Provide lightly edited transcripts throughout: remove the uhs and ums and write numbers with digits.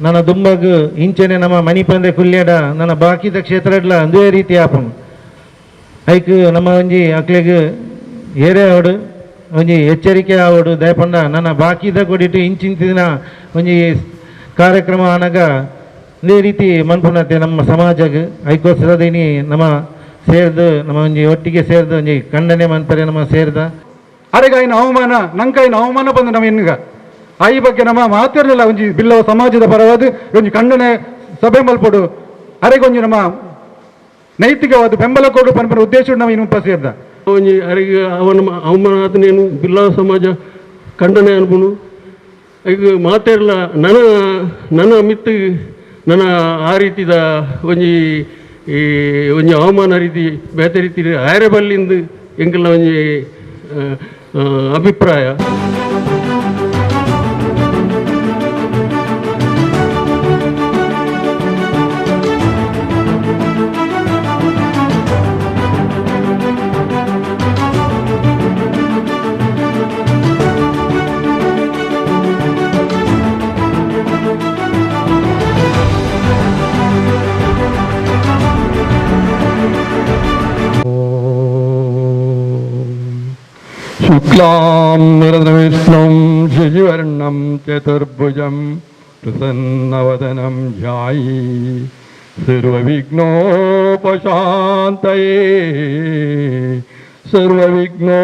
ನನ್ನ ದುಂಬಗ್ ಇಂಚೆನೆ ನಮ್ಮ ಮಣಿಪಂದೆ ಕುಲ್ಯಡ ನನ್ನ ಬಾಕಿದ ಕ್ಷೇತ್ರಡ್ಲ ಅಂದೇ ರೀತಿ ಆಪುಂಡು. ಐಕ್ ನಮ್ಮ ಒಂಜಿ ಅಕ್ಲೆಗ್ ಏರೇ ಆವಡು ಒಂಜಿ ಎಚ್ಚರಿಕೆ ಆವಡು. ದಯಪಂಡ ನನ್ನ ಬಾಕಿದ ಕೊಡಿಟ್ಟು ಇಂಚಿಂಚಿನ ಒಂಜಿ ಕಾರ್ಯಕ್ರಮ ಆನಗ ಇದೇ ರೀತಿ ಮನ್ಪುನತೆ ನಮ್ಮ ಸಮಾಜಗ್. ಐಕೋಸ್ಕರ ಇನಿ ನಮ್ಮ ಸೇರ್ದು ನಮ್ಮ ಒಂಜಿ ಒಟ್ಟಿಗೆ ಸೇರ್ದು ಒಂಜಿ ಖಂಡನೆ ಮನ್ಪರೆ ನಮ್ಮ ಸೇರ್ದ ಅರೆಗಾಯಿನ ಅವಮಾನ ನಂಕಾಯಿನ ಅವಮಾನ ಬಂದು ನಮ್ಮ ಎನ್ನುಗ ಈ ಬಗ್ಗೆ ನಮ್ಮ ಮಾತಿರಲಿಲ್ಲ. ಒಂಜಿ ಬಿಲ್ಲವ ಸಮಾಜದ ಪರವಾದ ಒಂಜಿ ಖಂಡನೆ ಸಭೆ ಮಲ್ಪೊಡು, ಅರೆಗೊಂಜಿ ನಮ್ಮ ನೈತಿಕವಾದ ಬೆಂಬಲ ಕೊಡು ಪನ್ಪನ ಉದ್ದೇಶ ನಮ್ಮ ಇನ್ನು ಸೇರ್ದ ಒಂಜಿ ಅರೆಗೆ ಅವನ ಅವಮಾನ ಆತನೇನು ಬಿಲ್ಲವ ಸಮಾಜ ಖಂಡನೆ ಅನ್ಪುನು. ಈಗ ಮಾತೆರ್ಲ ನನ್ನ ನನ್ನ ಮಿತ್ತು ನನ್ನ ಆ ರೀತಿದ ಒಂಜಿ ಈ ಒಂಜಿ ಅವಮಾನ ರೀತಿ ಬೇತೆ ರೀತಿ ಆಯರೆ ಬಲ್ಲಿಂದು ಎಂಕಲ್ನ ಒಂಜಿ ಅಭಿಪ್ರಾಯ. शुक्लां विष्णुं शशिवर्णं चतुर्भुजं प्रसन्नवदनं ध्यायि सर्वविघ्नोपशान्तये सर्वविघ्नोपशान्तये.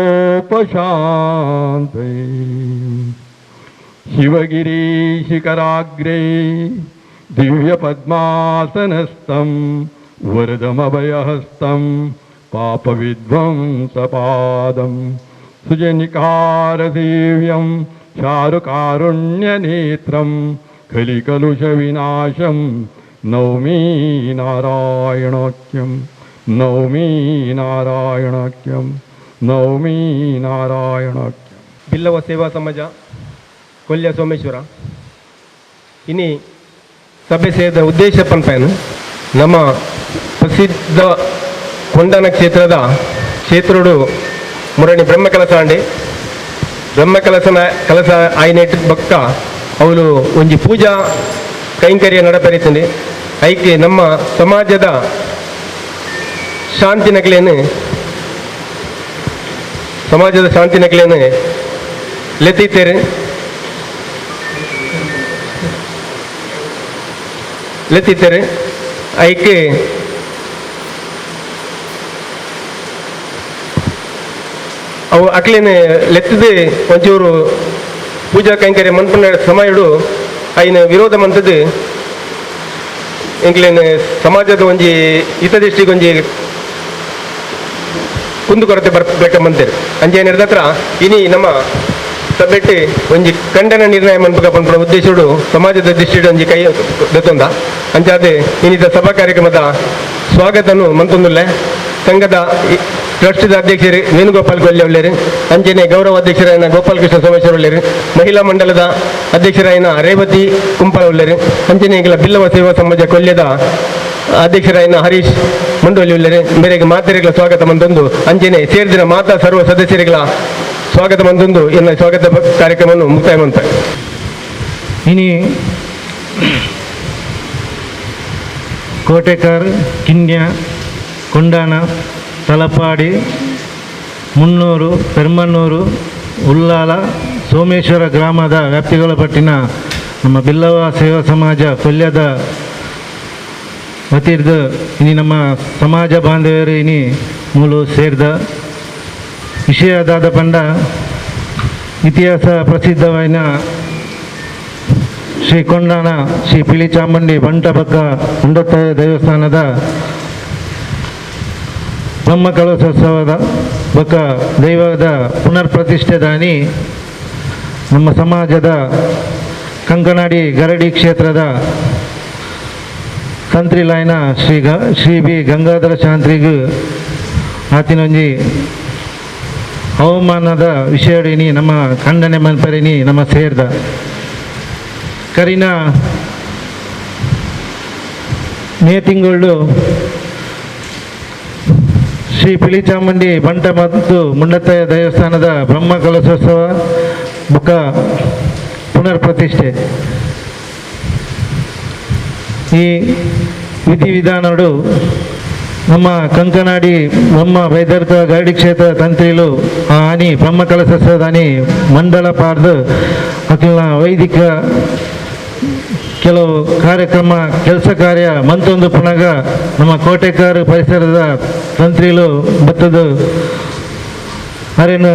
शिवगिरीशिखराग्रे दिव्यपद्मासनस्थं वरदमभयहस्तं पापविध्वंसपादं सुजनिकारसेव्यं चारुकारुण्यनेत्रं कलिकलुषविनाशं नौमी नारायणाख्यं नौमी नारायणाख्यं नौमी नारायणाख्यं. ಬಿಲ್ಲವ ಸೇವಾ ಸಮಾಜ ಕೊಲ್ಯ ಸೋಮೇಶ್ವರ ಇನಿ ಸಭೆ ಸೇರಿದ ಉದ್ದೇಶ ಪನ್ಪೇನು, ನಮ್ಮ ಪ್ರಸಿದ್ಧ ಕೊಂಡನ ಕ್ಷೇತ್ರದ ಕ್ಷೇತ್ರುಡು ಮುರಣಿ ಬ್ರಹ್ಮಕಲಸ ಅಂಡೆ ಬ್ರಹ್ಮಕಲಸನ ಕಲಸ ಆಯ್ನೆಟ್ ಬೊಕ್ಕ ಅವಳು ಒಂಜಿ ಪೂಜಾ ಕೈಂಕರ್ಯ ನಡಪರಿತಂಡೆ. ಐಕೆ ನಮ್ಮ ಸಮಾಜದ ಶಾಂತಿನಕ್ಲೇನು ಸಮಾಜದ ಶಾಂತಿನಕ್ಲೇನು ಲೆತ್ತಿತ್ತೇರು ಲೆತ್ತಿತ್ತೇರು. ಐಕೆ ಅವು ಅಕ್ಲೇನು ಲೆತ್ತದು ಒಂಚೂರು ಪೂಜಾ ಕೈಂಕರ್ಯ ಮನ್ಪುನ ಸಮಯಡು ಐನ ವಿರೋಧ ಮಂತದ್ದು ಎಂಕ್ಲೇನು ಸಮಾಜದ ಒಂಜಿ ಹಿತದೃಷ್ಟಿಗೆ ಒಂಜಿ ಕುಂದುಕೊರತೆ ಬರ್ಬೇಕ ಮಂತೇರು. ಅಂಚೆ ಹತ್ರ ಇನಿ ನಮ್ಮ ಸಭೆಟ್ ಒಂಜಿ ಖಂಡನ ನಿರ್ಣಯ ಮನ್ಪುಗ ಪನ್ಪುನ ಉದ್ದೇಶಡು ಸಮಾಜದ ದೃಷ್ಟಿಡ್ ಒಂಜಿ ಕೈ ದತ್ತೊಂದ. ಅಂಚಾದೆ ಇನ್ನಿತ ಸಭಾ ಕಾರ್ಯಕ್ರಮದ ಸ್ವಾಗತನು ಮಂತೊಂದುಲ್ಲೆ. ಸಂಘದ ಟ್ರಸ್ಟ್ದ ಅಧ್ಯಕ್ಷರು ವೇಣುಗೋಪಾಲ್ ಗೊಲ್ಲೆ ಉಳ್ಳೇರು, ಅಂಚನೆ ಗೌರವ ಅಧ್ಯಕ್ಷರಾಯನ ಗೋಪಾಲಕೃಷ್ಣ ಸೋಮೇಶ್ವರ ಉಳ್ಳೇರು, ಮಹಿಳಾ ಮಂಡಲದ ಅಧ್ಯಕ್ಷರಾಯನ ರೇವತಿ ಕುಂಪಾಲ ಉಳ್ಳೇರು, ಅಂಚನೆ ಎಂಕಲ ಬಿಲ್ಲವ ಸೇವಾ ಸಮಾಜ ಕೊಲ್ಯದ ಅಧ್ಯಕ್ಷರಾಯನ ಹರೀಶ್ ಮಂಡೋಲಿ ಉಳ್ಳೇರು. ಮೇರೆಗೆ ಮಾತೆರೆಗಳ ಸ್ವಾಗತ ಮಂತೊಂದು ಅಂಚನೆ ಸೇರಿದಿನ ಮಾತಾ ಸರ್ವ ಸದಸ್ಯರುಗಳ ಸ್ವಾಗತ ಮಂತೊಂದು ಎನ್ನ ಸ್ವಾಗತ ಕಾರ್ಯಕ್ರಮವನ್ನು ಮುಕ್ತಾಯ ಮಂತ. ಇನಿ ಕೋಟೆಕಾರ್, ಕಿನ್ಯ, ಕೊಂಡಾಣ, ತಲಪಾಡಿ, ಮುನ್ನೂರು, ಪೆರ್ಮನ್ನೂರು, ಉಲ್ಲಾಲ, ಸೋಮೇಶ್ವರ ಗ್ರಾಮದ ವ್ಯಾಪ್ತಿಗೊಳಪಟ್ಟಿನ ನಮ್ಮ ಬಿಲ್ಲವ ಸೇವಾ ಸಮಾಜ ಕೊಲ್ಯದ ವತಿರ್ದು ಇನಿ ನಮ್ಮ ಸಮಾಜ ಬಾಂಧವ್ಯರು ಇನಿ ಮೂಲು ಸೇರ್ದ ವಿಷಯದಾದ ಪಂಡ ಇತಿಹಾಸ ಪ್ರಸಿದ್ಧವಾದ ಶ್ರೀ ಕೊಂಡಾಣ ಶ್ರೀ ಪಿಲಿಚಾಮುಂಡಿ ಬಂಟಬಕ್ಕ ಉಂಡತ್ತಾಯ ದೇವಸ್ಥಾನದ ಬ್ರಹ್ಮ ಕಲಶೋತ್ಸವದ ಬೊಕ್ಕ ದೈವದ ಪುನರ್ ಪ್ರತಿಷ್ಠೆದಾನಿ ನಮ್ಮ ಸಮಾಜದ ಕಂಕನಾಡಿ ಗರಡಿ ಕ್ಷೇತ್ರದ ತಂತ್ರಿಲಾಯನ ಶ್ರೀ ಶ್ರೀ ಬಿ ಗಂಗಾಧರ ಶಾಂತ್ರಿಗ್ ಆತಿನೊಂಜಿ ಅವಮಾನದ ವಿಷಯಡಿನಿ ನಮ್ಮ ಖಂಡನೆ ಮನ್ಪರಿನಿ ನಮ್ಮ ಸೇರ್ದ. ಕರಿನ ಮೇ ತಿಂಗಳು ಶ್ರೀ ಪಿಲಿಚಾಮುಂಡಿ ಬಂಟ ಮತ್ತು ಮುಂಡತ್ತಾಯ ದೇವಸ್ಥಾನದ ಬ್ರಹ್ಮ ಕಲಶೋತ್ಸವ ಬೊಕ್ಕ ಪುನರ್ ಪ್ರತಿಷ್ಠೆ ಈ ವಿಧಿ ವಿಧಾನಡು ನಮ್ಮ ಕಂಕನಾಡಿ ಬ್ರಹ್ಮ ಬೈದರ್ಕ ಗರಡಿ ಕ್ಷೇತ್ರ ತಂತ್ರಿಲು ಆ ಆನಿ ಬ್ರಹ್ಮ ಕಲಶದಾನಿ ಮಂಡಲ ಪಾರ್ದು ಅಖಿಲ ವೈದಿಕ ಕೆಲವು ಕಾರ್ಯಕ್ರಮ ಕೆಲಸ ಕಾರ್ಯ ಮಂತೊಂದು ಪುನಗ ನಮ್ಮ ಕೋಟೆಕಾರು ಪರಿಸರದ ತಂತ್ರಿಲು ಬತ್ತದು ಅರೇನು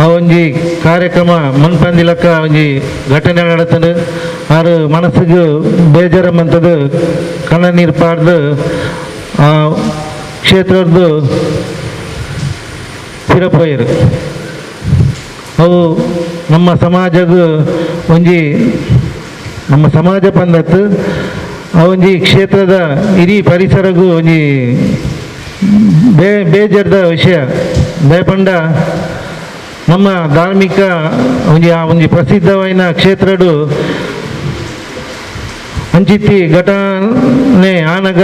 ಆ ಒಂಜಿ ಕಾರ್ಯಕ್ರಮ ಮನ್ಪಂದಿಲಕ್ಕ ಒಂಜಿ ಘಟನೆ ನಡತದು ಆರು ಮನಸ್ಸಿಗೆ ಬೇಜಾರ ಮಂತದು ಕಣ್ಣ ನೀರು ಪಾಡ್ದು ಆ ಕ್ಷೇತ್ರದ್ದು ಪಿರಪೋಯರು. ಅವು ನಮ್ಮ ಸಮಾಜದ ಒಂಜಿ ನಮ್ಮ ಸಮಾಜ ಪಂದತ್ತು ಆ ಒಂಜಿ ಕ್ಷೇತ್ರದ ಇಡೀ ಪರಿಸರಗೂ ಒಂಜಿ ಬೇಜಾರದ ವಿಷಯ. ದಯಪಂಡ ನಮ್ಮ ಧಾರ್ಮಿಕ ಒಂಜಿ ಆ ಒಂಜಿ ಪ್ರಸಿದ್ಧವಾದ ಕ್ಷೇತ್ರಡು ಅಂಚಿತ್ತಿ ಘಟನೆ ಆನಗ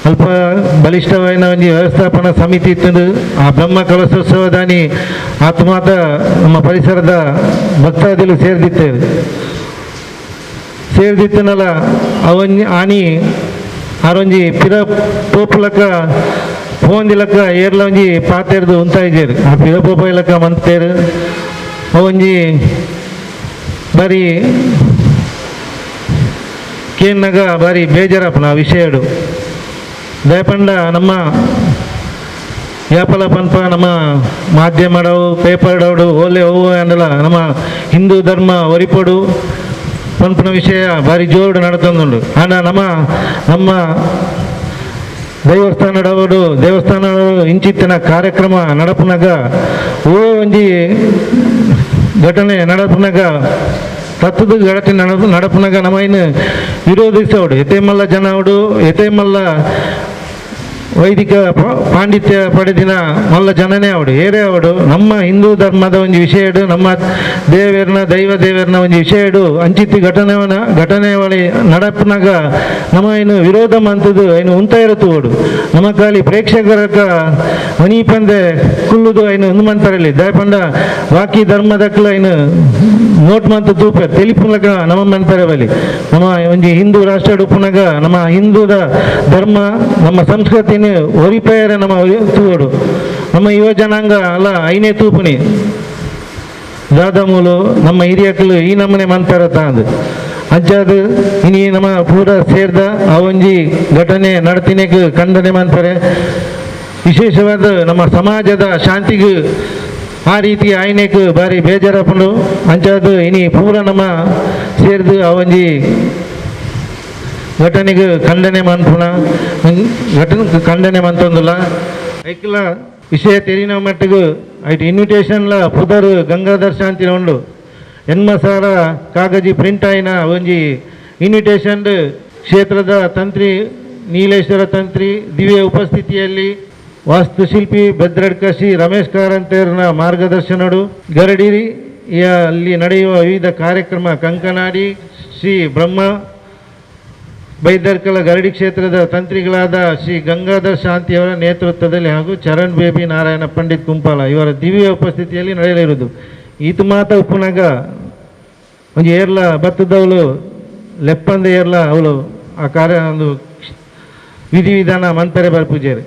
ಅಲ್ಪ ಬಲಿಷ್ಠವಾದ ಒಂಜಿ ವ್ಯವಸ್ಥಾಪನಾ ಸಮಿತಿ ಇತ್ತು. ಆ ಬ್ರಹ್ಮ ಕಲಶೋತ್ಸವದಾನಿ ಆತ್ಮಾತ ನಮ್ಮ ಪರಿಸರದ ಭಕ್ತಾದಿಲು ಸೇರ್ದಿತ್ತೇವೆ ಸೇರ್ದಿತ್ತನಲ್ಲ ಅವನ್ ಆನಿ ಆರೊಂಜಿ ಪಿರ ಪೋಪುಲಕ ಪೋಂದಿಲಕ ಏರ್ಲ ಒಂಜಿ ಪಾತೆರ್ದು ಉಂತಾಯಿಜೇರು ಆ ಪಿರ ಪೋಪೈಲಕ ಮಂತೇರು ಅವೊಂಜಿ ಬಾರಿ ಕೇನ್ನಗ ಬಾರಿ ಬೇಜಾರಪ್ಪನ ಆ ವಿಷಯಡು. ದಯಪಂಡ ನಮ್ಮ ಯಾಪಲ ಪನ್ಪ ನಮ್ಮ ಮಾಧ್ಯಮಡವು ಪೇಪರ್ಡವಡು ಓಲೆ ಓವು ಅಂದಲ ನಮ್ಮ ಹಿಂದೂ ಧರ್ಮ ಒರಿಪೊಡು ಪನ್ಪನ ವಿಷಯ ಭಾರಿ ಜೋರು ನಡತಂದುಂಡು. ಆಂಡ ನಮ್ಮ ನಮ್ಮ ದೇವಸ್ಥಾನಡವರು ದೇವಸ್ಥಾನ ಇಂಚಿತ್ತಿನ ಕಾರ್ಯಕ್ರಮ ನಡಪುನಗ ಓ ಒಂಜಿ ಘಟನೆ ನಡಪುನಗ ತತ್ತದ ಘಟನೆ ನಡಪುನಗ ನಮ್ಮ ಇನ್ನು ವಿರೋಧಿಸೋಡು ಎತೆ ಮಲ್ಲ ಜನ ಅವಡು ಎತೆ ಮಲ್ಲ ವೈದಿಕ ಪಾಂಡಿತ್ಯ ಪಡೆದಿನ ಮಲ್ಲ ಜನನೇ ಅವಡು ಏರೇ ಅವಡು ನಮ್ಮ ಹಿಂದೂ ಧರ್ಮದ ಒಂದು ವಿಷಯಡು ನಮ್ಮ ದೇವೇರ್ನ ದೈವ ದೇವೇರ್ನ ಒಂದು ವಿಷಯಡು ಅಂಚಿತ್ತಿ ಘಟನೆವನ ಘಟನೆ ಒಳಿ ನಡಪುನಗ ನಮ್ಮ ಏನು ವಿರೋಧ ಮಂತದ್ದು ಏನು ಉಂತ ಇರುತ್ತೋಡು ನಮ್ಮ ಕಾಲಿ ಪ್ರೇಕ್ಷಕರಕ ಮನೀಪಂದೆ ಕುಲ್ಲುದು ಏನು ಒಂದು ಮಂತರಲ್ಲಿ ದಯಪಂಡ ಬಾಕಿ ಧರ್ಮದಕ್ಕಲ ಏನು ನೋಟ್ ಮಂತ ತೂಪ ತೆಲಿಪುನಗ ನಮ್ಮ ಮಂತರೆ ಬಲಿ ನಮ್ಮ ಒಂಜಿ ಹಿಂದೂ ರಾಷ್ಟ್ರ ಉಪ್ಪುನಗ ನಮ್ಮ ಹಿಂದೂದ ಧರ್ಮ ನಮ್ಮ ಸಂಸ್ಕೃತಿನ ಒರಿಪೇರ ನಮ್ಮ ತೂವಡು ನಮ್ಮ ಯುವ ಜನಾಂಗ ಅಲ್ಲ ಐನೇ ತೂಪುನಿ ದಾದಮೂಲು ನಮ್ಮ ಹಿರಿಯಕಲು ಈ ನಮ್ಮನೆ ಮಂತರ ತಾಂದು ಅಂಚಾದ ಇನಿ ನಮ್ಮ ಪೂರ ಸೇರ್ದ ಆ ಒಂಜಿ ಘಟನೆ ನಡತಿನೆಗ್ ಖಂಡನೆ ಮಂತಾರೆ. ವಿಶೇಷವಾದ ನಮ್ಮ ಸಮಾಜದ ಶಾಂತಿಗೆ ಆ ರೀತಿ ಆಯ್ನೆಕ್ ಬಾರಿ ಬೇಜಾರಪ್ಪಂಡು. ಅಂಚಾದ ಇನಿ ಪೂರ ನಮ್ಮ ಸೇರ್ದು ಆ ಒಂಜಿ ಘಟನೆಗೆ ಖಂಡನೆ ಮನ್ಪುಣ ಘಟನೆ ಖಂಡನೆ ಮಂತೊಂದುಲ್ಲ ಐಕ್ಲ ವಿಷಯ ತೆರಿನ ಮಟ್ಟಿಗೆ ಐಟ್ ಇನ್ವಿಟೇಷನ್ಲ ಪುದರ್ ಗಂಗಾಧರ್ ಶಾಂತಿ ಉಂಡು ಎನ್ಮಸಾರ ಕಾಗಜಿ ಪ್ರಿಂಟ್ ಆಯಿನ ಒಂಜಿ ಇನ್ವಿಟೇಷನ್ ಕ್ಷೇತ್ರದ ತಂತ್ರಿ ನೀಲೇಶ್ವರ ತಂತ್ರಿ ದಿವ್ಯ ಉಪಸ್ಥಿತಿಯಲ್ಲಿ ವಾಸ್ತುಶಿಲ್ಪಿ ಭದ್ರಡ್ಕ ಶ್ರೀ ರಮೇಶ್ ಕಾರಂತೇರ್ನ ಮಾರ್ಗದರ್ಶನಡು ಗರಡಿ ಅಲ್ಲಿ ನಡೆಯುವ ವಿವಿಧ ಕಾರ್ಯಕ್ರಮ ಕಂಕನಾಡಿ ಶ್ರೀ ಬ್ರಹ್ಮ ಬೈದರ್ಕಲ ಗರಡಿ ಕ್ಷೇತ್ರದ ತಂತ್ರಿಗಳಾದ ಶ್ರೀ ಗಂಗಾಧರ್ ಶಾಂತಿಯವರ ನೇತೃತ್ವದಲ್ಲಿ ಹಾಗೂ ಚರಣ್ ಬೇಬಿ ನಾರಾಯಣ ಪಂಡಿತ್ ಕುಂಪಾಲ ಇವರ ದಿವ್ಯ ಉಪಸ್ಥಿತಿಯಲ್ಲಿ ನಡೆಯಲಿರುವುದು. ಈತು ಮಾತ ಉಪ್ಪುನಗ ಒಂಜಿ ಏರ್ಲ ಬತ್ತದವಳು ಲೆಪ್ಪಂದ ಏರ್ಲ ಅವಳು ಆ ಕಾರ್ಯ ಒಂದು ವಿಧಿವಿಧಾನ ಮಂತರೆ ಬರ್ಪೂಜೆರು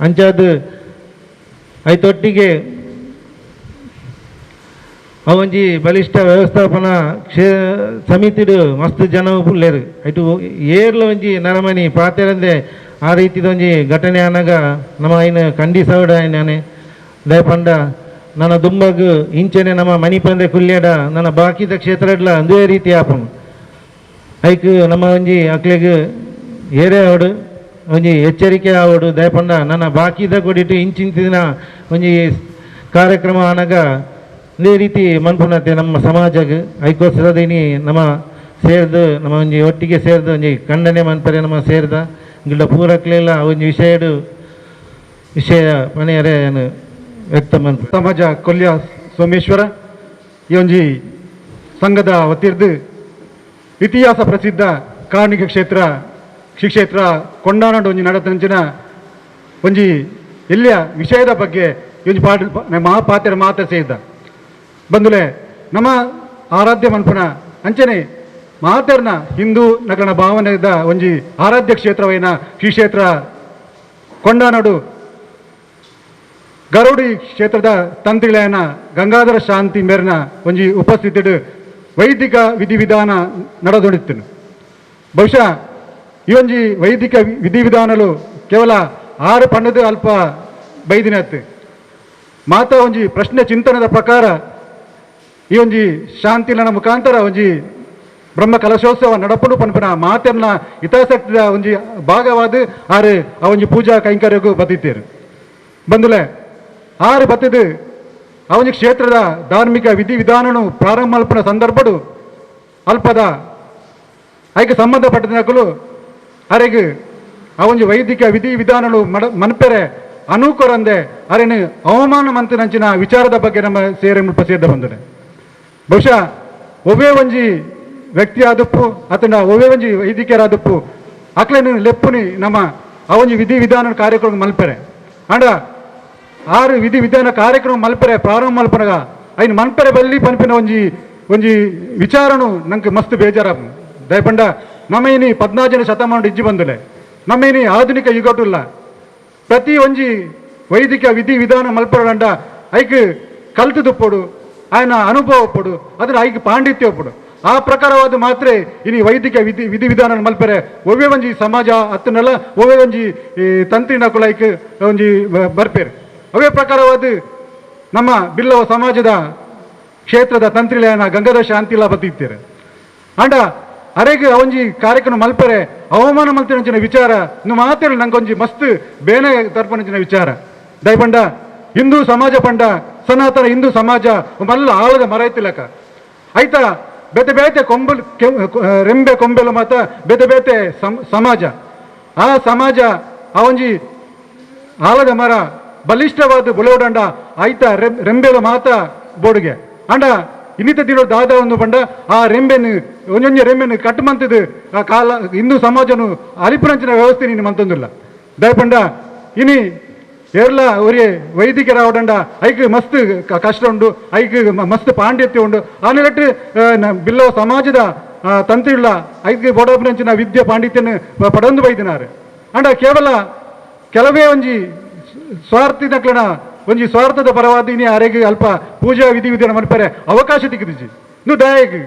ಅಂಚಾದ ಐತೊಟ್ಟಿಗೆ ಅವೊಂಜಿ ಬಲಿಷ್ಠ ವ್ಯವಸ್ಥಾಪನಾ ಸಮಿತಿಡು ಮಸ್ತ್ ಜನ ಉಲ್ಲೇರು ಐಟು ಏರ್ಲ ಒಂಜಿ ನರಮನಿ ಪಾತೆರಂದೆ ಆ ರೀತಿದ ಒಂಜಿ ಘಟನೆ ಆನಗ ನಮ್ಮ ಐನ ಖಂಡಿಸವಡ ಐನಾನೆ ದಯಪಂಡ ನನ್ನ ದುಂಬಗ್ ಇಂಚನೆ ನಮ್ಮ ಮಣಿಪಂದೆ ಕುಲ್ಯಡ ನನ್ನ ಬಾಕಿದ ಕ್ಷೇತ್ರಡ್ಲ ಅಂದೇ ರೀತಿ ಆಪನು ಐಕ್ ನಮ್ಮ ಒಂಜಿ ಅಕ್ಲೆಗ್ ಏರೇ ಅವಡು ಒಂಜಿ ಎಚ್ಚರಿಕೆ ಆವಡು ದಯಪಂಡ ನನ್ನ ಬಾಕಿದ ಕೊಡಿಟ್ಟು ಇಂಚಿಂಚಿನ ಒಂಜಿ ಕಾರ್ಯಕ್ರಮ ಆನಗ ಇದೇ ರೀತಿ ಮನ್ಪುನತೆ ನಮ್ಮ ಸಮಾಜಗ್ ಐಕೋಸ್ಕರದಿನಿ ನಮ್ಮ ಸೇರ್ದು ನಮ್ಮ ಒಂಜಿ ಒಟ್ಟಿಗೆ ಸೇರ್ದು ಒಂಜಿ ಖಂಡನೆ ಮಂತಾರೆ ನಮ್ಮ ಸೇರ್ದ ಗಿಡ ಪೂರಕ್ಲೆಲ್ಲ ಒಂಜಿ ವಿಷಯಡು ವಿಷಯ ಮನೆಯರೇ ಏನು ವ್ಯಕ್ತ ಮನ್ಪು. ಸಮಾಜ ಕೊಲ್ಯ ಸೋಮೇಶ್ವರ ಈ ಒಂಜಿ ಸಂಘದ ವತಿರ್ದು ಇತಿಹಾಸ ಪ್ರಸಿದ್ಧ ಕಾರ್ಣಿಕ ಕ್ಷೇತ್ರ ಶ್ರೀ ಕ್ಷೇತ್ರ ಕೊಂಡಾನಡು ಒಂಜಿ ನಡತಂಚಿನ ಒಂಜಿ ಎಲ್ಲಿಯ ವಿಷಯದ ಬಗ್ಗೆ ಈ ಒಂಜಿ ಪಾಠ ಮಹಾಪಾತ್ರ ಮಾತ್ರ ಸೇರಿದ ಬಂದುಲೆ ನಮ್ಮ ಆರಾಧ್ಯ ಮನ್ಪುನ ಅಂಚನೆ ಮಾತೆರ್ನ ಹಿಂದೂ ನಗನ ಭಾವನೆದ ಒಂಜಿ ಆರಾಧ್ಯ ಕ್ಷೇತ್ರವೈನ ಶ್ರೀ ಕ್ಷೇತ್ರ ಕೊಂಡಾನಡು ಗರುಡಿ ಕ್ಷೇತ್ರದ ತಂತ್ರಿಗಳೈನ ಗಂಗಾಧರ ಶಾಂತಿ ಮೇರಿನ ಒಂಜಿ ಉಪಸ್ಥಿತಿಡು ವೈದಿಕ ವಿಧಿವಿಧಾನ ನಡೆದೊಡಿತ್ತನು. ಬಹುಶಃ ಈ ಒಂಜಿ ವೈದಿಕ ವಿಧಿವಿಧಾನಲು ಕೇವಲ 6 ಪಣ್ಣದು ಅಲ್ಪ ಬೈದಿನತ್ತು ಮಾತಾ ಒಂಜಿ ಪ್ರಶ್ನೆ ಚಿಂತನದ ಪ್ರಕಾರ ಈ ಒಂಜಿ ಶಾಂತಿಲನ ಮುಖಾಂತರ ಒಂಜಿ ಬ್ರಹ್ಮ ಕಲಶೋತ್ಸವ ನಡಪುಡು ಪನ್ಪುನ ಮಾತೆರ್ನ ಹಿತಾಸಕ್ತಿದ ಒಂಜಿ ಭಾಗವಾದ ಆರು ಆ ಒಂಜಿ ಪೂಜಾ ಕೈಂಕರ್ಯಗೂ ಬತ್ತಿತ್ತೇರು. ಬಂದುಲೆ ಆರು ಬತ್ತಿದ್ದು ಆ ಒಂಜಿ ಕ್ಷೇತ್ರದ ಧಾರ್ಮಿಕ ವಿಧಿವಿಧಾನನು ಪ್ರಾರಂಭ ಮಲ್ಪುನ ಸಂದರ್ಭಡು ಅಲ್ಪದ ಐಕೆ ಸಂಬಂಧಪಟ್ಟನಕಲು ಅರೆಗ್ ಆ ಒಂಜಿ ವೈದಿಕ ವಿಧಿ ವಿಧಾನಗಳು ಮನ್ಪೆರೆ ಅನುಕೊರಂದೆ ಅರೆನು ಅವಮಾನ ಮಂತಿನಂಚಿನ ವಿಚಾರದ ಬಗ್ಗೆ ನಮ್ಮ ಸೇರೆ ಮುಲ್ಪ ಸೇರ್ದ ಬಂದರೆ. ಬಹುಶಃ ಒವ್ವೇ ಒಂಜಿ ವ್ಯಕ್ತಿ ಆದಪ್ಪು ಅತನ ಒವ್ವೇ ಒಂಜಿ ವೈದಿಕರಾದಪ್ಪು ಅಕ್ಲೇನು ಲೆಪ್ಪುನಿ ನಮ್ಮ ಆ ಒಂಜಿ ವಿಧಿ ವಿಧಾನ ಕಾರ್ಯಕ್ರಮ ಮಲ್ಪೆರೆ ಅಂಡ ಆರು ವಿಧಿ ವಿಧಾನ ಕಾರ್ಯಕ್ರಮ ಮಲ್ಪೆರೆ ಪ್ರಾರಂಭ ಮಲ್ಪನಗ ಐನು ಮನ್ಪೆರೆ ಬಲ್ಲಿ ಪನ್ಪಿನ ಒಂಜಿ ಒಂಜಿ ವಿಚಾರನು ನಂಗೆ ಮಸ್ತ್ ಬೇಜಾರ. ದಯಪಂಡ ನಮ್ಮ ಇನಿ 14ನೇ ಶತಮಾನ ಇಜ್ಜಿ ಬಂದಲೆ ನಮ್ಮ ಇನಿ ಆಧುನಿಕ ಯುಗಟುಲ್ಲ ಪ್ರತಿ ಒಂಜಿ ವೈದಿಕ ವಿಧಿ ವಿಧಾನ ಮಲ್ಪರಂಡ ಐಕ್ ಕಲ್ತುದುಪ್ಪೊಡು ಆಯನ ಅನುಭವ ಒಪ್ಪಡು ಅದರ ಐಕ್ ಪಾಂಡಿತ್ಯ ಒಪ್ಪಡು ಆ ಪ್ರಕಾರವಾದ ಮಾತ್ರ ಇನಿ ವೈದಿಕ ವಿಧಿ ವಿಧಿ ವಿಧಾನ ಮಲ್ಪರೆ ಒವ್ವೇ ಒಂಜಿ ಸಮಾಜ ಅತ್ತನೆಲ್ಲ ಒವ್ವೇ ಒಂಜಿ ತಂತ್ರಿನಕುಲ ಐಕ್ ಒಂಜಿ ಬರ್ಪೇರು. ಅವೇ ಪ್ರಕಾರವಾದ ನಮ್ಮ ಬಿಲ್ಲವ ಸಮಾಜದ ಕ್ಷೇತ್ರದ ತಂತ್ರಿಲೇನ ಗಂಗಾಧರ ಶಾಂತಿಲ ಬತ್ತಿತ್ತಾರೆ. ಅಂಡ ಅರೆಗೆ ಒಂಜಿ ಕಾರ್ಯಕ್ರಮ ಮಲ್ಪರೆ ಅವಮಾನ ಮಲ್ತಿನಂಚಿನ ವಿಚಾರ ಇನ್ನು ಮಾತ್ರ ನಂಗೊಂಜಿ ಮಸ್ತ್ ಬೇನೆ ತರ್ಪಣಂಚಿನ ವಿಚಾರ. ದಯಪಂಡ ಹಿಂದೂ ಸಮಾಜ ಪಂಡ ಸನಾತನ ಹಿಂದೂ ಸಮಾಜ ಮಲ್ಲ ಆಳದ ಮರ ಇತ್ತಿಲಕ ಆಯ್ತಾ ಬೇತೆ ಬೇತೆ ಕೊಂಬಲ್ ರೆಂಬೆ ಕೊಂಬೆಲು ಮಾತ ಬೇತೆ ಬೇತೆ ಸಮಾಜ ಆ ಸಮಾಜ ಆ ಒಂಜಿ ಆಲದ ಮರ ಬಲಿಷ್ಠವಾದ ಬುಲೋಡಂಡ ಆಯ್ತಾ ರೆಂಬೆಲು ಮಾತ ಬೋಡುಗೆ ಅಂಡ ಇನ್ನಿತ ದಿನ ದಾದ ಒಂದು ಬಂಡ ಆ ರೆಂಬೆನು ಒಂಜೊಂಜಿ ರೆಂಬೆನು ಕಟ್ಟುಮಂತದ್ದು ಆ ಕಾಲ ಹಿಂದೂ ಸಮಾಜನು ಅಲಿಪುರಂಚಿನ ವ್ಯವಸ್ಥೆ ನೀನು ಮಂತೊಂದಿಲ್ಲ. ದಯಪಂಡ ಇನಿ ಏರ್ಲ ಒರಿಯೆ ವೈದಿಕರಾವಡಂಡ ಐಕ್ ಮಸ್ತ್ ಕಷ್ಟ ಉಂಡು ಐಕ್ ಮಸ್ತ್ ಪಾಂಡಿತ್ಯ ಉಂಡು ಆ ನಿಲೆಟ್ಟು ಬಿಲ್ಲವ ಸಮಾಜದ ತಂತ್ರಿಲ್ಲ ಐಕ್ ಬೋಡೋಪನಂಚಿನ ವಿದ್ಯೆ ಪಾಂಡಿತ್ಯನ ಪಡೊಂದು ಬೈದಿನಾರು. ಅಂಡ ಕೇವಲ ಕೆಲವೇ ಒಂಜಿ ಸ್ವಾರ್ಥಿನಕ್ಲನ ಒಂಜಿ ಸ್ವಾರ್ಥದ ಪರವಾದ ಇನಿ ಅರೆಗೆ ಅಲ್ಪ ಪೂಜಾ ವಿಧಿ ವಿಧಾನ ಮನ್ಪರೆ ಅವಕಾಶ ತಿಕ್ಕಿದಿಜಿ ನು ದಯಗ್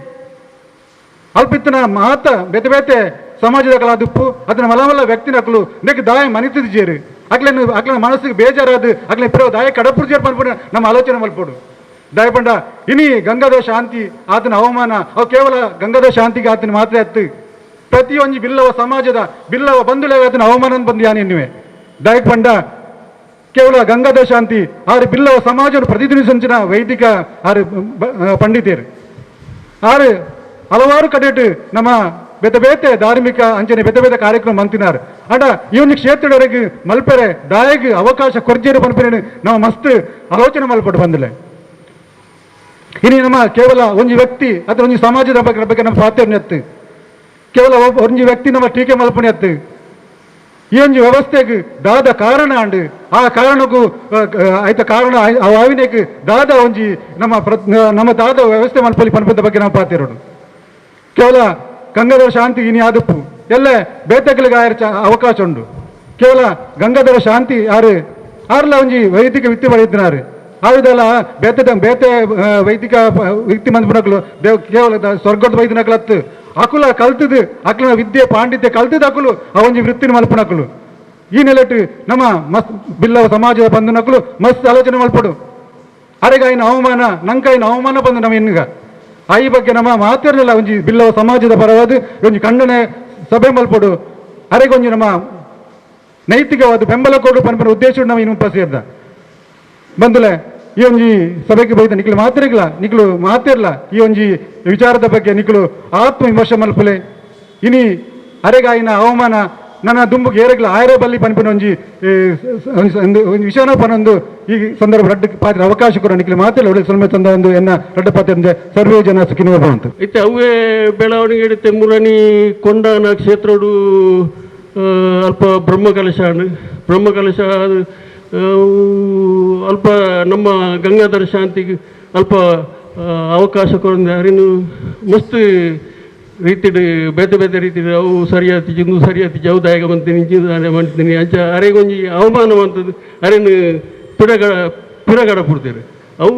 ಅಲ್ಪಿತ್ತನ ಮಾತ ಬೇತೆ ಬೇತೆ ಸಮಾಜದ ಕಲಾದುಪ್ಪು ಅದನ್ನ ಮಲಮಲ್ಲ ವ್ಯಕ್ತಿನಕ್ಲು ನೆಕ್ ದಾಯ ಮನಿತಿದ್ಜೇರು ಅಕ್ಲೇನು ಅಕ್ಲನ ಮನಸ್ಸಿಗೆ ಬೇಜಾರಾದ ಅಕ್ಲೆ ಪ್ರೋ ದಾಯ ಕಡಪುರ್ ಜೇರ್ ಪನ್ಪುನ ನಮ್ಮ ಆಲೋಚನೆ ಮಲ್ಪೋಡು. ದಯಪಂಡ ಇನಿ ಗಂಗಾಧರ ಶಾಂತಿ ಆತನ ಅವಮಾನ ಅವು ಕೇವಲ ಗಂಗಾಧರ ಶಾಂತಿಗೆ ಆತನ ಮಾತ್ರ ಅತ್ತು ಪ್ರತಿಯೊಂಜಿ ಬಿಲ್ಲವ ಸಮಾಜದ ಬಿಲ್ಲವ ಬಂಧುಲೇ ಆತನ ಅವಮಾನ ಬಂದು ಯಾನ್ ಎನ್ನುವೆ. ದಯಪಂಡ ಕೇವಲ ಗಂಗಾಧರ ಶಾಂತಿ ಆರು ಬಿಲ್ಲವ ಸಮಾಜವನ್ನು ಪ್ರತಿನಿಧಿಸಿನ ವೈದಿಕ ಆರು ಪಂಡಿತರು ಆರು ಹಲವಾರು ಕಡೆಟು ನಮ್ಮ ಬೇತೆ ಬೇತೆ ಧಾರ್ಮಿಕ ಅಂಚನೆ ಬೇತೆ ಬೇತೆ ಕಾರ್ಯಕ್ರಮ ಮಂತಿನಾರು. ಅಂಡ ಈ ಒಂದು ಕ್ಷೇತ್ರದವರೆಗೆ ಮಲ್ಪೆರೆ ದಾಯಗ್ ಅವಕಾಶ ಕೊರ್ಜೇರು ಪನ್ಪೆರೆ ನಾವು ಮಸ್ತ್ ಆಲೋಚನೆ ಮಲ್ಪಟ್ಟು ಬಂದಿಲ್ಲ. ಇನಿ ನಮ್ಮ ಕೇವಲ ಒಂಜಿ ವ್ಯಕ್ತಿ ಅಥವಾ ಒಂಜಿ ಸಮಾಜದ ಬಗ್ಗೆ ಬಗ್ಗೆ ನಮ್ಮ ಪಾತ್ರ ಎತ್ತು ಕೇವಲ ಒಂಜಿ ವ್ಯಕ್ತಿ ನಮ್ಮ ಟೀಕೆ ಮಲ್ಪನೆ ಎತ್ತು ಈ ಒಂಜಿ ವ್ಯವಸ್ಥೆಗೆ ದಾದ ಕಾರಣ ಅಂಡು ಆ ಕಾರಣಕ್ಕೂ ಆಯ್ತ ಕಾರಣ ಆವಿನಕ್ಕೆ ದಾದ ಒಂಜಿ ನಮ್ಮ ನಮ್ಮ ದಾದ ವ್ಯವಸ್ಥೆ ಮಲ್ಪಲಿ ಪನ್ಪದ ಬಗ್ಗೆ ನಾವು ಪಾತಿರೋಡು. ಕೇವಲ ಗಂಗಾಧರ ಶಾಂತಿ ಇನಿ ಆದಪ್ಪು ಎಲ್ಲ ಬೇತಗಳಿಗೆ ಆಯರ್ ಅವಕಾಶ ಉಂಡು. ಕೇವಲ ಗಂಗಾಧರ ಶಾಂತಿ ಆರು ಆರ್ಲ ಒಂಜಿ ವೈದಿಕ ವಿತ್ತಿ ಪಡೆಯುತ್ತಿನಾರು ಆಯುದಲ್ಲ ಬೇತೆ ಬೇತೆ ವೈದಿಕ ವ್ಯಕ್ತಿ ಮಂದಿ ದೇವ್ ಕೇವಲ ಸ್ವರ್ಗದ ವೈದ್ಯನಕ್ಲತ್ತು ಅಕುಲ ಕಲ್ತದು ಅಕ್ಲನ ವಿದ್ಯೆ ಪಾಂಡಿತ್ಯ ಕಲ್ತದ ಅಕುಲು ಆ ಒಂಜಿ ವೃತ್ತಿನ ಮಲ್ಪನಕುಲು. ಈ ನೆಲೆಟ್ಟು ನಮ್ಮ ಮಸ್ ಬಿಲ್ಲವ ಸಮಾಜದ ಬಂಧುನಕುಲು ಮಸ್ತ್ ಆಲೋಚನೆ ಮಲ್ಪಡು. ಅರೆಗಾಯಿನ ಅವಮಾನ ನಂಕಾಯಿನ ಅವಮಾನ ಬಂದು ನಮ್ಮ ಎನ್ನುಗ ಆ ಈ ಬಗ್ಗೆ ನಮ್ಮ ಮಾತಿರಲಿಲ್ಲ ಒಂಜಿ ಬಿಲ್ಲವ ಸಮಾಜದ ಪರವಾದ ಒಂಜಿ ಖಂಡನೆ ಸಭೆ ಮಲ್ಪಡು ಅರೆಗೊಂಜಿ ನಮ್ಮ ನೈತಿಕವಾದ ಬೆಂಬಲ ಕೊಡು ಪನ್ಪನ ಉದ್ದೇಶ ನಮ್ಮ ಇನ್ನು ಸೇರ್ದ ಬಂದಲೆ ಈ ಒಂಜಿ ಸಭೆಗೆ ಬೈದ ನಿಕ್ಲು ಮಾತಿರ್ಲ ನಿಕ್ಲು ಮಾತಿರ್ಲ ಈ ಒಂಜಿ ವಿಚಾರದ ಬಗ್ಗೆ ನಿಕ್ಲು ಆತ್ಮ ವಿಮರ್ಶೆ ಮಲ್ಪಲೆ ಇನಿ ಅರೆಗಾಯಿನ ಅವಮಾನ ನನ್ನ ದುಂಬುಗೆ ಏರಗ್ಲ ಆಯರ ಬಲ್ಲಿ ಪನ್ಪಿನ ಒಂಜಿ ವಿಷಯನ ಪನೊಂದು ಈ ಸಂದರ್ಭ ರಡ್ಡ ಪಾತ್ರ ಅವಕಾಶ ಕೂಡ ನಿಕ್ಲು ಮಾತಿಲ್ಲ ಒಳ್ಳೆ ಸೊಲ್ಮೆ ತಂದ ಒಂದು ಎನ್ನ ರಡ್ಡ ಪಾತ್ರ ಸರ್ವೇ ಜನ ಸುಖಿನೋ ಭವಂತು. ಇತ್ತೆ ಅವೇ ಬೆಳವಣಿಗೆ ಇಡುತ್ತೆ ಮುರಣಿ ಕೊಂಡಾನ ಕ್ಷೇತ್ರಡು ಅಲ್ಪ ಬ್ರಹ್ಮಕಲಶ ಬ್ರಹ್ಮಕಲಶ ಅಲ್ಪ ನಮ್ಮ ಗಂಗಾಧರ ಶಾಂತಿಗೆ ಅಲ್ಪ ಅವಕಾಶ ಕೊರಂದೆ ಅರಿನು ಮಸ್ತ್ ರೀತಿಡ್ ಬೇತೆ ಬೇತೆ ರೀತಿಡ್ ಅವು ಸರಿಯಾತಿಜಿ ಇಂದು ಸರಿಯಾತಿಜಿ ಅವು ದಾಯಗ ಮಂತೀನಿ ಇಂಚಿನ ಮಂತೀನಿ ಅಂಚ ಅರೆಗೊಂಜಿ ಅವಮಾನ ಮಂತದ್ದು ಅರೆನ್ ಪಿರಗಡ ಪಿರಗಡ ಪುಡ್ತೇವೆ. ಅವು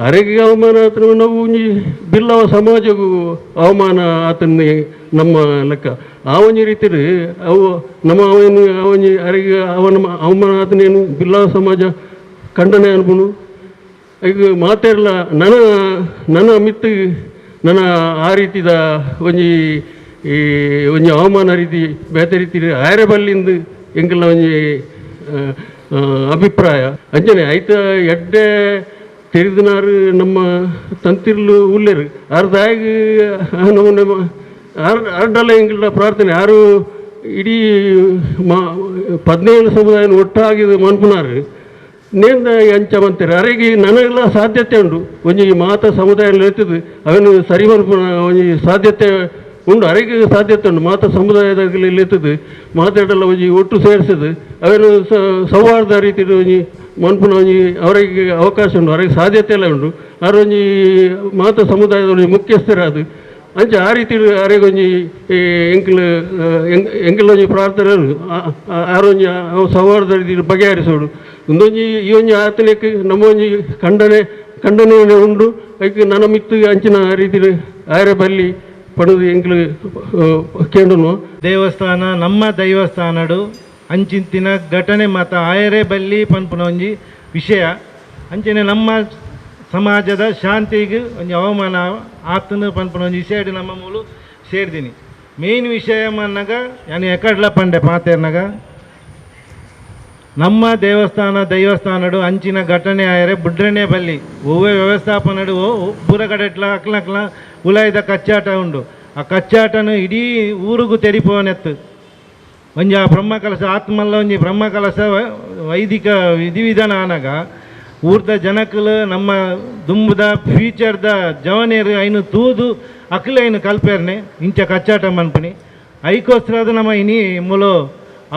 ಅರೆಗೆ ಅವಮಾನ ಆತನ ನಾವು ಒಂಜಿ ಬಿಲ್ಲವ ಸಮಾಜಗೂ ಅವಮಾನ ಆತನ ನಮ್ಮ ಲೆಕ್ಕ. ಆ ಒಂಜಿ ರೀತಿಡ್ ಅವು ನಮ್ಮ ಅವನು ಅವೊಂಜಿ ಅರೆಗೆ ಅವನ ಅವಮಾನ ಆತನೇನು ಬಿಲ್ಲವ ಸಮಾಜ ಖಂಡನೆ ಅನ್ಪುನು. ಈಗ ಮಾತೆರ್ಲ ನನ್ನ ನನ್ನ ಮಿತ್ತು ನನ್ನ ಆ ರೀತಿದ ಒಂಜಿ ಈ ಒಂಜಿ ಅವಮಾನ ರೀತಿ ಬೇತೆ ರೀತಿ ಆಯರೆ ಬಲ್ಲಿಂದು ಎಂಕಲ್ನ ಒಂಜಿ ಅಭಿಪ್ರಾಯ. ಅಂಚನೆ ಐತ ಎಡ್ಡೆ ತೆರಿದಿನಾರು ನಮ್ಮ ತಂತಿರ್ಲು ಉಲ್ಲೇರು ಅರ್ಧಾಗ ನಮ್ಮ ನಮ್ಮ ಅರ್ಡಲ್ಲ ಎಂಕಲ್ನ ಪ್ರಾರ್ಥನೆ ಯಾರು ಇಡೀ ಮಾ 17 ಸಮುದಾಯ ಒಟ್ಟಾಗಿ ಮನ್ಪುನಾರು ನೇಂದ ಅಂಚ ಮಂತಾರೆ ಅರೆಗೆ ನನಗೆಲ್ಲ ಸಾಧ್ಯತೆ ಉಂಟು ಒಂಜಿ ಮಾತ ಸಮುದಾಯ ಹೇಳ್ತಿದ್ದು ಅವನು ಸರಿ ಮನ್ಪುನ ಒಂಜಿ ಸಾಧ್ಯತೆ ಉಂಟು ಅರೆಗೆ ಸಾಧ್ಯತೆ ಉಂಟು ಮಾತ ಸಮುದಾಯದಲ್ಲಿ ಇರ್ತದೆ ಮಾತಾಡಲ್ಲ ಒಂಜಿ ಒಟ್ಟು ಸೇರಿಸಿದ್ದು ಅವನು ಸೌಹಾರ್ದ ರೀತಿ ಒಂಜಿ ಮನ್ಪುನ ಒಂಜಿ ಅವರಿಗೆ ಅವಕಾಶ ಉಂಟು ಅವರಿಗೆ ಸಾಧ್ಯತೆ ಎಲ್ಲ ಉಂಟು. ಆರು ಒಂಜಿ ಮಾತ ಸಮುದಾಯದ ಒಂಜಿ ಮುಖ್ಯಸ್ಥರಾದ ಅಂಚ ಆ ರೀತಿ ಅರೆಗೊಂಜಿ ಎಂಕಲ್ ಎಂಕಲ್ ಒಂಜಿ ಪ್ರಾರ್ಥನೆ ಆರೊಂಜಿ ಸೌಹಾರ್ದ ರೀತಿ ಬಗೆಹರಿಸೋಡು ಒಂದೊಂಜಿ ಈ ಒಂಜಿ ಆತನಕ್ಕೆ ನಮ್ಮ ಒಂಜಿ ಖಂಡನೆ ಖಂಡನೆ ಉಂಡು ಐಕ್ ನನ್ನ ಮಿತ್ತು ಅಂಚಿನ ರೀತಿ ಆರೆ ಬಲ್ಲಿ ಪಣದು ಎಂಕಲ್ ಕೇಂಡನು. ದೇವಸ್ಥಾನ ನಮ್ಮ ದೈವಸ್ಥಾನಡು ಅಂಚಿಂತಿನ ಘಟನೆ ಮಾತ ಆಯರೆ ಬಲ್ಲಿ ಪನ್ಪುನ ಒಂಜಿ ವಿಷಯ ಅಂಚನೆ ನಮ್ಮ ಸಮಾಜದ ಶಾಂತಿಗೆ ಒಂಜಿ ಅವಮಾನ ಆತನ ಪನ್ಪುನ ಒಂಜಿ ವಿಷಯ ನಮ್ಮ ಮೂಲು ಸೇರ್ದಿನಿ. ಮೇನ್ ವಿಷಯ ಅನ್ನಾಗ ಯಾನು ಎಕಡ್ಲ ಪಂಡೆ ಪಾತೇರ್ನಾಗ ನಮ್ಮ ದೇವಸ್ಥಾನ ದೈವಸ್ಥಾನಡು ಅಂಚಿನ ಘಟನೆ ಆಯರೆ ಬುಡ್ರನೆ ಬಲ್ಲಿ ಒವ್ವೆ ವ್ಯವಸ್ಥಾಪನಡು ಪೂರಗಡೆಟ್ಲ ಅಕ್ಲಕ್ಲ ಉಲಾಯ್ದ ಕಚ್ಚಾಟ ಉಂಡು. ಆ ಕಚ್ಚಾಟನು ಇಡೀ ಊರಿಗೂ ತೆರಿಪೋನೆತ್ತು ಒಂಜಿ ಆ ಬ್ರಹ್ಮಕಲಶ ಆತ್ಮಲ್ಲ ಒಂಜಿ ಬ್ರಹ್ಮಕಲಶ ವೈದಿಕ ವಿಧಿವಿಧಾನ ಆನಾಗ ಊರ್ದ ಜನಕಲು ನಮ್ಮ ದುಂಬುದ ಫ್ಯೂಚರ್ದ ಜವನೇರು ಐನು ತೂದು ಅಕ್ಲೆ ಐನು ಕಲ್ಪೇರ್ನೆ ಇಂಚ ಕಚ್ಚಾಟ ಮನ್ಪುನಿ ಐಕೋಸ್ಕರದ ನಮ್ಮ ಇನಿ ಮೂಲು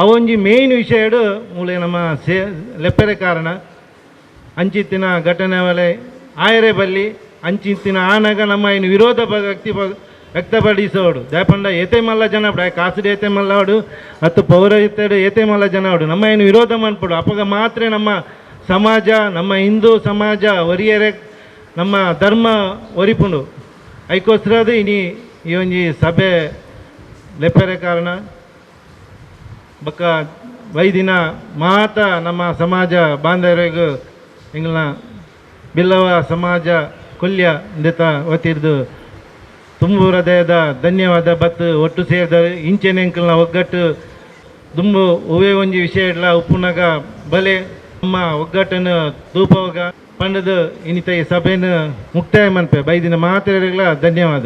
ಅವೊಂಜಿ ಮೇನ್ ವಿಷಯಡು ಮೂಲೆ ನಮ್ಮ ಸೇ ಲೆಪ್ಪರೆ ಕಾರಣ ಅಂಚಿತ್ತಿನ ಘಟನೆ ಒಲೆ ಆಯರೆ ಬಲ್ಲಿ ಅಂಚಿತ್ತಿನ ಆನಾಗ ನಮ್ಮ ಇನ್ನು ವಿರೋಧ ವ್ಯಕ್ತಿ ವ್ಯಕ್ತಪಡಿಸೋಡು ದಾಪಂಡ ಏತೆ ಮಲ್ಲ ಜನ ಕಾಸುಡು ಏತೆ ಮಲ್ಲವಾಡು ಅತ್ತು ಪೌರಹಿತ್ಯಡು ಏತೆ ಮಲ್ಲ ಜನ ನಮ್ಮ ಏನು ವಿರೋಧ ಮನ್ಪುಡು ಅಪಗ ಮಾತ್ರ ನಮ್ಮ ಸಮಾಜ ನಮ್ಮ ಹಿಂದೂ ಸಮಾಜ ಒರಿಯರೆ ನಮ್ಮ ಧರ್ಮ ಒರಿಪುಂಡು ಐಕೋಸ್ಕರದ ಇನಿ ಈ ಒಂಜಿ ಸಭೆ ಲೆಪ್ಪರೆ ಕಾರಣ ಬೊಕ್ಕ ವೈದಿನ ಮಾತ ನಮ್ಮ ಸಮಾಜ ಬಾಂಧವರಿಗೂ ಎಂಗ್ಲ ಬಿಲ್ಲವ ಸಮಾಜ ಕೊಲ್ಯ ಇಂದೆತ ವತಿರ್ದು ತುಂಬು ಹೃದಯದ ಧನ್ಯವಾದ ಬತ್ತು ಒಟ್ಟು ಸೇರಿದ ಇಂಚೆನೆ ಎಂಕಲ್ನ ಒಗ್ಗಟ್ಟು ದುಂಬು ಒವ್ವೇ ಒಂಜಿ ವಿಷಯ ಇಡ್ಲ ಉಪ್ಪುನಗ ಬಲೆ ನಮ್ಮ ಒಗ್ಗಟ್ಟನ್ನು ತೂಪವಾಗ ಪಂಡದು ಇನ್ನಿತ ಈ ಸಭೆಯನ್ನು ಮುಕ್ತಾಯ ಮನ್ಪೆ ಬೈದಿನ ಮಾತೆರೆಗ್ಲ ಧನ್ಯವಾದ.